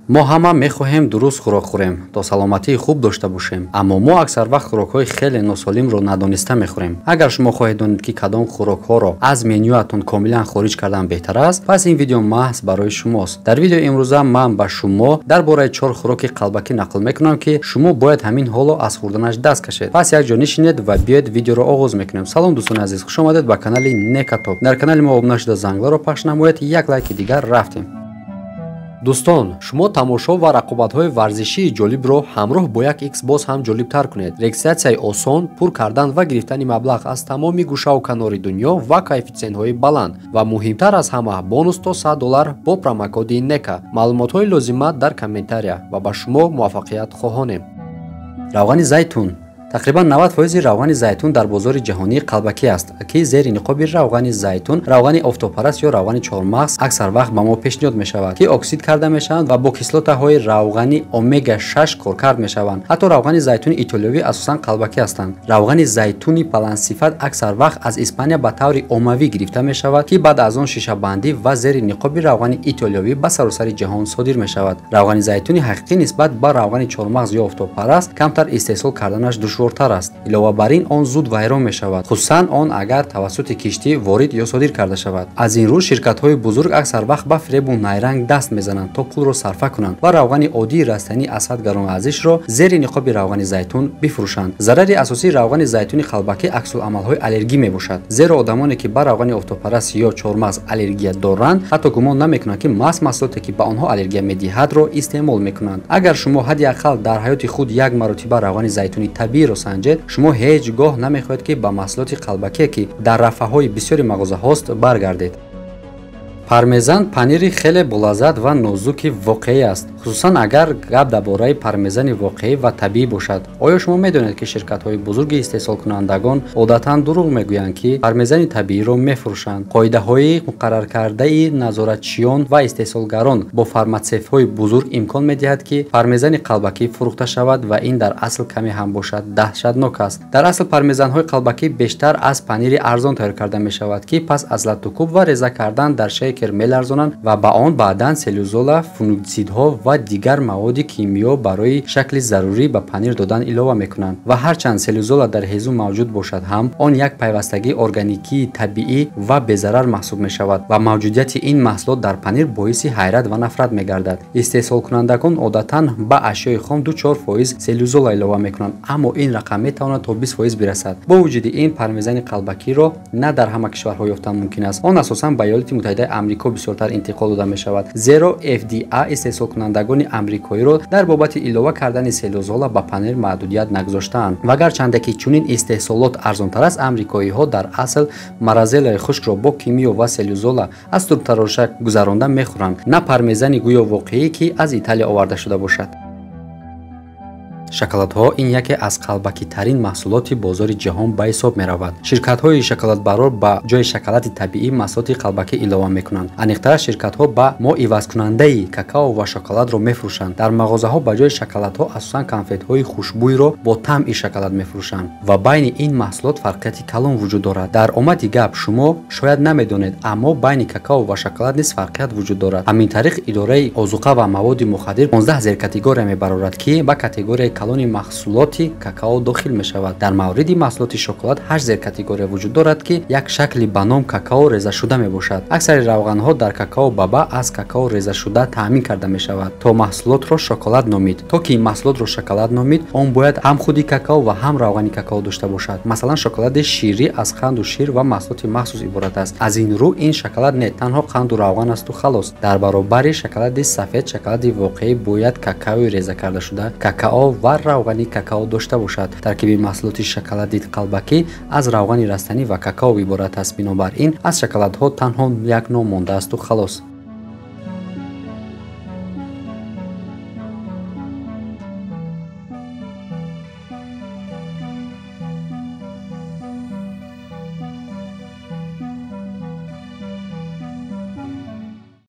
Мо ҳама мехоҳем дуруст хӯрок хӯрем, то саломатии хуб дошта бошем, аммо мо аксар вақт хӯрокҳои хеле носолимро надониста мехӯрем. Агар шумо хоҳед донед, ки кадом хӯрокҳоро аз менюатон комилан хориҷ кардан беҳтар аст, пас ин видео маҳз барои шумост. Дар видеои имрӯза ман ба шумо дар бораи 4 хӯроки қалбакӣ нақл мекунам, ки шумо бояд ҳамин ҳоло аз хӯрданаш даст кашед. Пас якҷо нишинед ва биёед видеоро оғоз мекунем. Салом дӯстони азиз, хуш омадед ба канали Некатоп. Дар канали мо обуна шуда зангларо пахш намоед, як лайки дигар рафтем. Дӯстон, шумо тамошо ва рақобатҳои варзишии ҷолибро ҳамроҳ бо як X боз ҳам ҷолибтар кунед. Регистратсияи осон, пур кардан ва гирифтани маблағ аз тамоми гӯшаву канори дунё ва коэффитсиентҳои баланд ва муҳимтар аз ҳама бонус то $100 бо промокоди NEKA. Маълумотҳои лозима дар комментария ва ба шумо муваффақият хоҳонем. Равғани зайтун. Тақрибан 90% равғани зайтун дар бозори ҷаҳонӣ қалбакӣ аст, ки зери ниқоби равғани зайтун, равғани офтобпараст ё равғани чормағз аксар вақт ба мо пешниҳод мешавад, ки оксид карда мешаванд ва бо кислотаҳои равғани омега-6 коркард мешаванд. Ҳатто равғани зайтуни итолиёвӣ асосан қалбакӣ ҳастанд. Равғани зайтуни баландсифат аксар вақт аз Испания ба таври оммавӣ гирифта мешавад, ки баъд аз он шишабандӣ ва зери ниқоби равғани итолиёвӣ ба саросари ҷаҳон содир мешавад. Равғани зайтуни ҳақиқӣ нисбат ба равғани чормағз ё офтобпараст камтар истеҳсол карданаш душвор аст. Илова бар ин, он зуд вайрон мешавад, хусусан он агар тавассути киштӣ ворид ё содир карда шавад. Аз ин рӯ ширкатҳои бузург аксар вақт ба фиребу найранг даст мезананд, то пулро сарфа кунанд ва равғани оддии растанӣ аз ҳад гаронарзишро зери ниқоби равғани зайтун бифурӯшанд. Зарари асосии равғани зайтуни қалбакӣ аксуламалҳои аллергӣ мебошад, зеро одамоне ки ба равғани офтобпараст ё чормағз аллергия доранд, ҳатто гумон намекунанд, ки маҳз маҳсулоте ки ба онҳо аллергия медиҳадро истеъмол мекунанд. Агар шумо ҳадди ақал дар ҳаёти худ як маротиба равғани зайтуни табииро санҷед, шумо ҳеҷ гоҳ намехоҳед, ки ба маҳсулоти қалбакие, ки дар рафаҳои бисёри мағозаҳост, баргардед. Пармезан панири хеле болаззат ва нозуки воқеӣ аст, хусусан агар гап дар бораи пармезани воқеӣ ва табиӣ бошад. Оё шумо медонед, ки ширкатҳои бузурги истеҳсолкунандагон одатан дурӯғ мегӯянд, ки пармезани табииро мефурӯшанд? Қоидаҳои муқарраркардаи назоратчиён ва истеҳсолгарон бо фарматсевтҳои бузург имкон медиҳад, ки пармезани қалбакӣ фурӯхта шавад ва ин дар асл каме ҳам бошад даҳшатнок аст. Дар асл пармезанҳои қалбакӣ бештар аз панири арзон тайёр карда мешавад, ки пас аз латтукӯб ва реза кардан дар шейкер меларзонанд ва ба он баъдан селлюлоза, фунгицидҳо ва дигар маводи кимиё барои шакли зарурӣ ба панир додан илова мекунанд. Ва ҳарчанд селлюлоза дар ҳезум мавҷуд бошад ҳам, он як пайвастагии органикии табиӣ ва безарар маҳсуб мешавад ва мавҷудияти ин маҳсулот дар панир боиси ҳайрат ва нафрат мегардад. Истеҳсолкунандагон одатан ба ашёи хом 2-4% селлюлоза илова мекунанд, аммо ин рақам метавонад то 20% бирасад. Бо вуҷуди ин, пармезани қалбакиро на дар ҳама кишварҳо ёфтан мумкин аст. Он асосан ба Иёлоти Муттаҳидаи Амрико бисёртар интиқол дода мешавад, зеро FDA истеҳсолкунандагони амрикоиро дар бобати илова кардани селлюлоза ба панир маҳдудият нагузоштаанд. Ва гарчанде ки чунин истеҳсолот арзонтар аст, амрикоиҳо дар асл моцареллаи хушкро бо кимиё ва селлюлоза аз турбтарошак гузаронда мехӯранд, на пармезани гӯё воқеӣ, ки аз Италия оварда шуда бошад. Шоколадҳо ин яке аз қалбакитарин маҳсулоти бозори ҷаҳон ба ҳисоб меравад. Ширкатҳои шоколадбарор ба ҷои шоколади табиӣ маҳсулоти қалбакӣ илова мекунанд. Аниқтараш, ширкатҳо ба мо ивазкунандаи какао ва шоколадро мефурӯшанд. Дар мағозаҳо ба ҷои шоколадҳо асосан конфетҳои хушбӯйро бо таъми шоколад мефурӯшанд ва байни ин маҳсулот фарқияти калон вуҷуд дорад. Дар омади гап шумо шояд намедонед, аммо байни какао ва шоколад низ фарқият вуҷуд дорад. Ҳамин тариқ, идораи озуқа ва маводи мухаддир 15 зеркатегория мебарорад, ки ба категорияи калони маҳсулоти какао дохил мешавад. Дар мавриди маҳсулоти шоколад 8 зеркатегория вуҷуд дорад, ки як шакли ба ном какао резашуда мебошад. Аксари равғанҳо дар какао баба аз какао резашуда таъмин карда мешавад, то маҳсулотро шоколад номид. То ки маҳсулотро шоколад номид, он бояд ҳам худи какао ва ҳам равғани какао дошта бошад. Масалан, шоколади ширӣ аз қанду шир ва маҳсулоти махсус иборат аст. Аз ин рӯ ин шоколад не танҳо қанду равған асту халос. Дар баробари шоколади сафед, шоколади воқеӣ бояд какаои реза карда шуда, какао ва равғани какао дошта бошад. Таркиби маҳсулоти шоколади қалбакӣ аз равғани растанӣ ва какао иборат аст. Бинобар ин аз шоколадҳо танҳо як ном мондаасту халос.